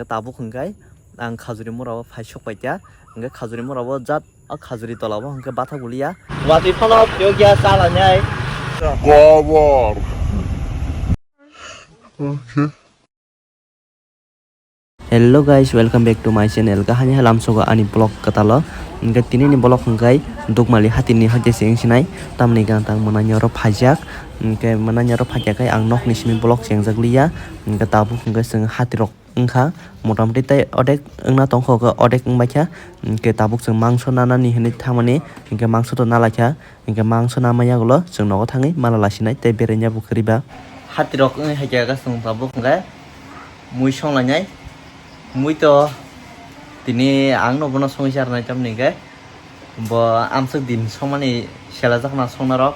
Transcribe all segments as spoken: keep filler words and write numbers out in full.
Tabuk hwnkhe ang khajuri mora o phai sok paikha, hwnkhe khajuri mora o jat o khajuri tola o hwnkhe bathak buliya. Watwi phano phiyok ya cha lainai. Cover. Hello guys, welcome back to my channel. Kahani halam sogo ani vlog katalo. Hingke tini ni vlog hingkai Dukmali hati ni hoite se wngsinai. Tamni gantang mwnai nyoro phaijak. Hingke mwnai nyoro phaijak kai ang nok ni simi vlog chengjak liya. Hingke tabuk hingke chwng hati rok wngkha. Motamoti tei odek wngna tongkha, odek wngbaikha. Hingke tabuk chwng mangso nanani hinui thangmani. Hingke mangso to nalaikha. Hingke mangso nama yagulo chwng nogo thangwi mala lasinai tei beraiya bo kwrwi ba. Hati rok wngwi hai khe chwng tabuk hingke mui songlainai. Mui to tini ang no bono songwi charnai tamni hingke bo amswk din songmani selajakna songnarok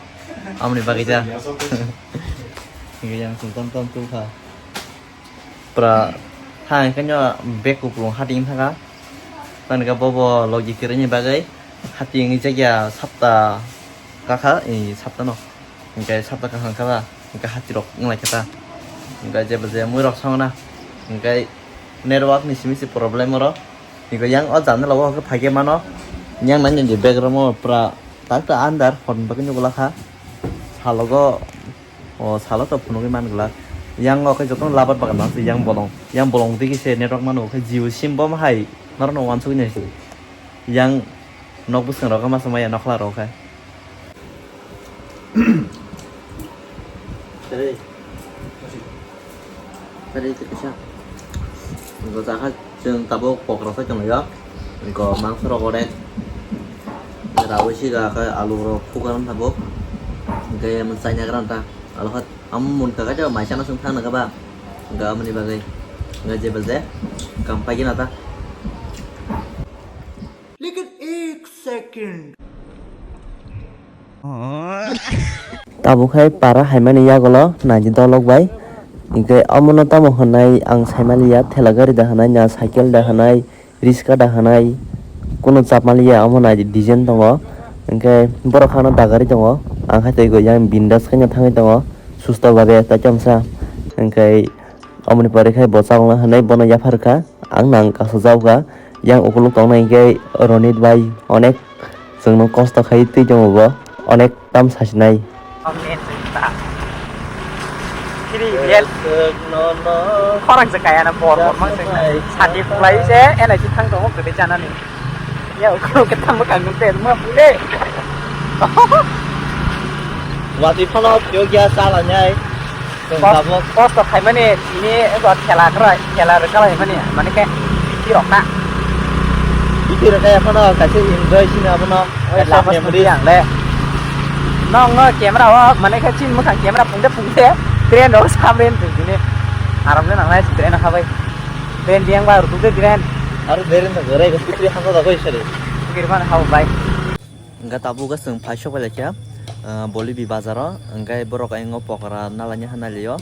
amoni bagwi da. Hingke yang chwng tom tom tubukha. Pura thang khe no bag kuplung hati wng thangkha. Tani khe bobo logi kwrwini bagwi hati wngwi jakya sapta kakha, i sapta no. Hingke sapta kakha wngkha ba, hingke hati rok wnglaikha ta. Hingke jeba je mui rok songna. Hingke network ni simi se problem oro. Hingke yang o janala o khe phaikhe mano. Yang nani je bag rok mo pura tak ta andar hor ni bagwi nugulakha. Salogo O salo to phunugwi man glak. Yang o khe jotono labat bagan nang se yang bolong. Yang bolong digi se network mano khe Jio sim bo hai norokno wansugwi nai se. Yang nok bwskango khe masa maya nokla rok khe. Tei. Tei tei kaisa. Go jakha. Chwng tabuk pokra sai tonglaio. Eko mangso rok orek. Rawi siga khe alu rok phukarang tabuk. Hingke mwchai nagra ta. Alu khat am mun kakai ta mai chana chwng thang naga ba. Hingke amoni bagwi. Hingke jebel je kam paigina ta. Lekin ek second. Tabuk hai para haimani yagulo naidi dolok bai. Hingke omono tamo hwnai ang saimaliya, thela gari da hwnai, na cycle da hwnai, riska da hwnai, kunu chapmaliya, omo naidi design tongo. Hingke borok hano dagari tongo, ang hai tei go yang bindas khe thangwi tongo, susto babe ta chomsa. Hingke omoni pore khe bo chalokna hwnwi bono yapharkha. Ang nang kasajak kha, yang ukuluk tongnai hingke Ronit bai onek chwngno kosto khai twi tongo bo, onek tam sasinai. Khorang se kaya na bor bor mang se sati pulai se N I C thang tongo kwtwi chanani. Ya ukuluk khe tamo kang te ma pule. Watwi phano phiyok ya chala nyai. Chwng tabuk. Kosto khaimani tini ego thela kwrwi, thela rwkha laimani, mane khe bithi rok ta. Bithi rok khe phano kaisa enjoy sini abono. Oi, lama memories. Sudi ang le. Nong no camera o, mane khe chini mwkhang camera phungde phungde, train rok samren tong tini. Aram le nangnai train o habai. Train biyang ba rukuk de train. Aro train thang rai ko putri hangko da koi sari. Kirman hau bai. Hingke tabuk chwng phai sok bai laikha, ah, Bolibi bazar o, hingke borok ayang o pokora nalaina hwnna lio,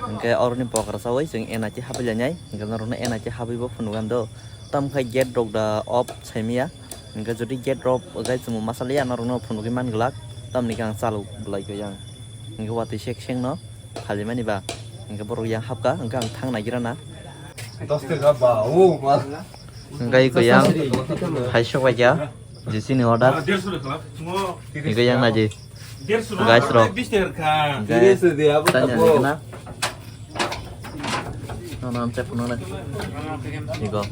hingke oroni pokora chaui chwng N I C habai lainai, hingke norokno N I C habai bo phunukgwi ang do, tamo khe gate rok da off saimaya, hingke jodi gate rok gai chwng masa liya norokno phunugwi man glak, tamni khe ang chalok bwlai khe yang, hingke watwi sek sek no phalimani ba, hingke borok yang hapkha, hingke ang thang naigira na. Hingke iko yang phai sok bai kha. Jisini order. Iko yang naji. Guys rok. Tanya ni kena. No, no, amchai puno na. Iko.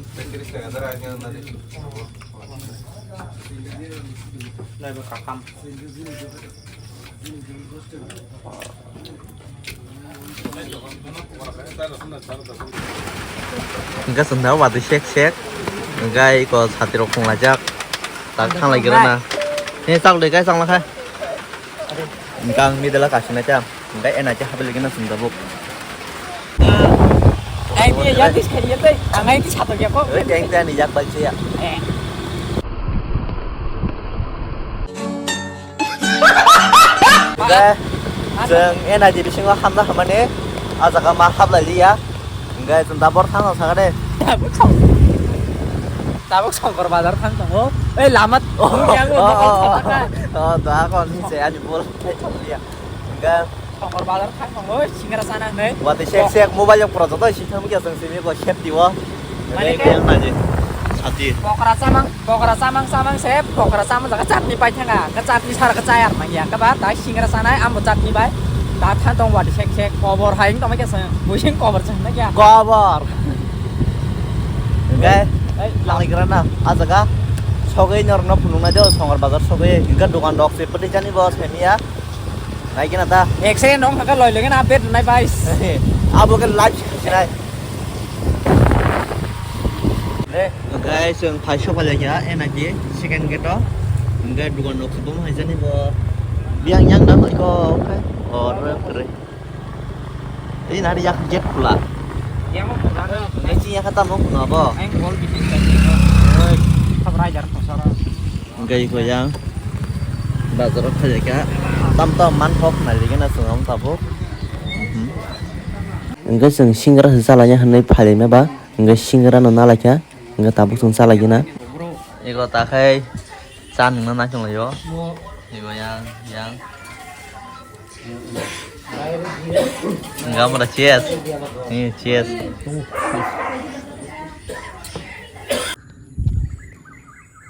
Hingke chwng tabuk watwi sek sek. Hingke iko sati rok khunglaijak. Tak thanglai gira na. Ni chak le kai chang la khai. Hingke ang midela kasina cha. Hingke N I C habai lagi na chwng tabuk. Ai, dia yang dis kali ya, ang ai dis satu ya kok. Eh, yang dia ni jak baik ya. Eh. Hingke chwng N I C bisingo hamna hamani ah jaga ma hablai liya. Hingke chwng da bor thangno sakha de. Tabuk Song-, tabuk Songkor bazar thang tongo. Ei, lama. Oh, oh, oh, oh, da kon ni se ani bol thai thang liya. Hingke Songkor bazar thang tongo, singra sana hinui. Watwi sek sek mobile yang pura joto si thang kya chwng simi ko safety o. Mane ke? Bel maji. Ati. Pokra chamang, pokra chamang chamang se, pokra chamang jaga chatni pai thanga, ke chatni sara ke chayar mangya, ke ba, ta singra sanai, ambo chatni bai, ta than tong wadi sek sek, kobor hai tong ke se, buising kobor chang na kya? Kobor. Oke, Ei, langi grana, ajaga, sogai norno phunung na jo, songar bazar sogai, hingka dukan dok se, pati chani bos, kemiya, nai kena ta. Ek second dong, haka loi loi kena update nai bai. Abo ke live sinai. Hwnkhe chwng phai sok pailai kha, e naki second gate o. Hwnkhe dukan rok se bomo hai jani bo. Biyang yang da hoi ko, hwnkhe. O, re, re. Tei nari yak gate khula. Hwnkhe chini yakha tamo khuna bo. Hwnkhe iko yang bazar o phailai kha. Tam tam manthok nai ligena chwng tabuk. Mhm. Hwnkhe chwng singra se chalai ya hwnwi phailai ma ba. Hwnkhe singra no nalai kha. Hwnkhe tabuk chwng chalai gina. Ego takhai cha nungna naichong laio. Ego yang, yang. Hwnkhe amra cheers. Ni cheers.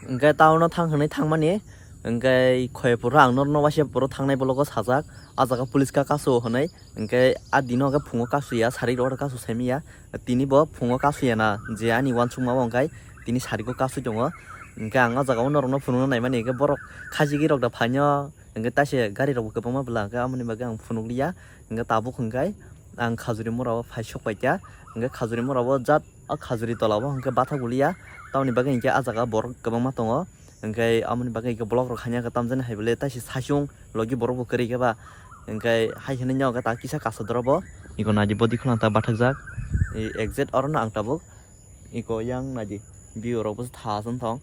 Hwnkhe town o thang hwnwi thangmani, hwnkhe khoi phuru ang norno waisa phuru thangnai bologo sajak, ah jaga police ka kasu hwnwi, hwnkhe ah dino hwnkhe phungo kasu ya, sari rok kasu saimanya, tini bo phungo kasu ya na, je ani uansukma o hwnkhe tini sari o kasu tongo, hwnkhe ang ah jaga o norokno phunukna naimani, hwnkhe borok khajigwi rok da phaino, hwnkhe taise gari rok bo kwbangma bwla, hwnkhe amoni bagwi ang phunukliya, hwnkhe tabuk hwnkhe ang Khajuri mora o phai sok paikha, hwnkhe Khajuri mora o jat. O khajuri tola o hwnkhe bathak buliya, tamoni bagwi hinkhe ah jaga borok kwbangma tongo, hwnkhe amoni bagwi hinkhe block rok hamya khe tamjani hai bole taisi saichung logi borok bo kwrwi khe ba, hwnkhe hai hinwi nya hwnkhe ta kisa kasodro bo, iko naidi body khulangta bathakjak, exact orono ang tabuk, iko yang naidi view rok bo tha aswk wng thong,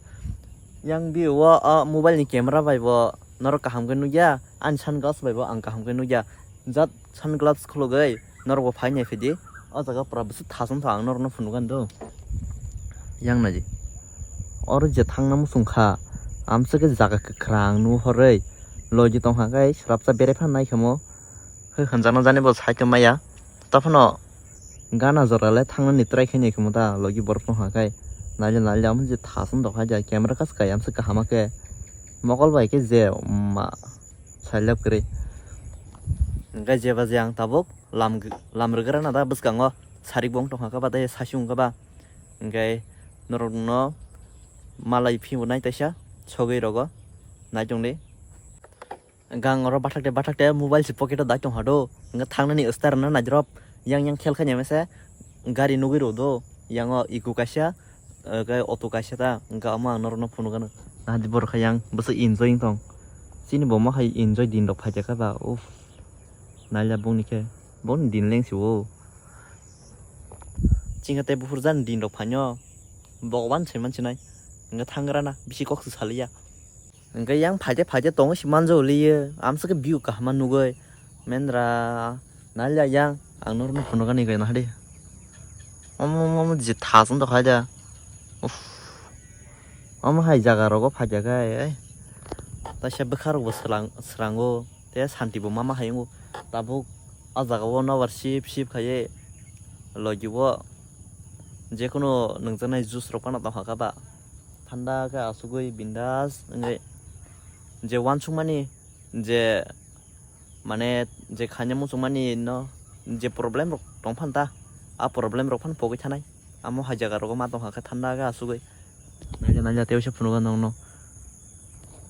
yang view o, o mobile ni camera bai bo norok kaham khe nukya, ani sunglass bai bo ang kaham khe nukya, jat sunglass khulugwi norok bo phai nai phaidi. O jaga pura bwswk thasung thang ang norokno phunukgani do. Yang naidi. Oro je thangna muchung kha, amswk khe jaga kwkhwrang nuhorwi logi tongkha khe swrapsa beraiphano naikhamo. Hwnjakno jani bo saichung maya. Taphano gana jora le thangnani try khainai khamo ta logi borok tongkha khe. Naile naile amo je thasung tongkha je camera kasu kai amswk kaham khe. Mokol bai khe je ma. Sailab kwrwi. Hwnkhe jeba je ang tabuk lam, lam rwgra na da bwskango sarik bo wng tongkha khe ba tei saichung khe ba. Hwnkhe norokno malai phiyonai taisa sogwi rogo naichongdi. Hwnkhe ang oro bathakte bathakte mobile se pocket o dai tongkha do. Hwnkhe thangnani start rwna naijrop yang yang khel khainai mese gari nugwi rw do. Yang o iko kaisa, eh, khe auto kaisa ta, hwnkhe omo ang norokno phunukgano. Nahadi borok khe yang bwswk enjoy wng tong. Chini bo ma hai enjoy din rok phaikha khe ba, uff. Naila bongni khe, bongni din leng si o. Chini khe tei buphur jani din rok phaino, Bhogoban saiman sinai. Hwnkhe thangrana, bisi kok se saliya. Hwnkhe yang phaide phaide tongo se manjak liye, amswk khe view kaham ma nugwi. Mendra, nalia yang, ang norokno phunukgani khe nahadi. Omo, omo, omo je thasung tongkha da. Uff. Omo hai jaga rogo phaikha khe, ai. Taisa bwkha rokbo swlang, swrango. Tei santi bo ma ma hai wngo. Tabuk o jaga o nobar sip sip khaiwi logi o jekunu nungjaknai juice rok phano tongkha khe ba. Thanda khe asugwi bindas wngwi je uansukmani je mane je khaina muchungmani no je problem rok tong phano ta, a problem rok phano pogwi thanai. Amo hai jaga rogo ma tongkha khe thanda khe asugwi. Naija naija tei waisa phunugo nokno.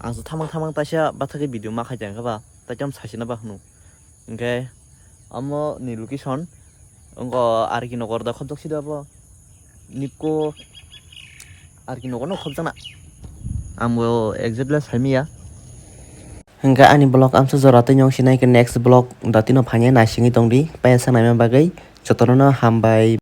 Ang se thamang thamang taisa bathagwi video ma khaijak khe ba, tei tamo saisina ba hwnwi. Hwnkhe amo ni location wngkha R K Nagar da khobjak sida bo. Nipko R K Nagar no khobjakna. Ang bo exactly saimanya. Hwnkhe ani vlog amsa jora tei nong sinai khe next vlog datino phainai naisingwi tongdi. Paisa naima bagwi jotono no hambai.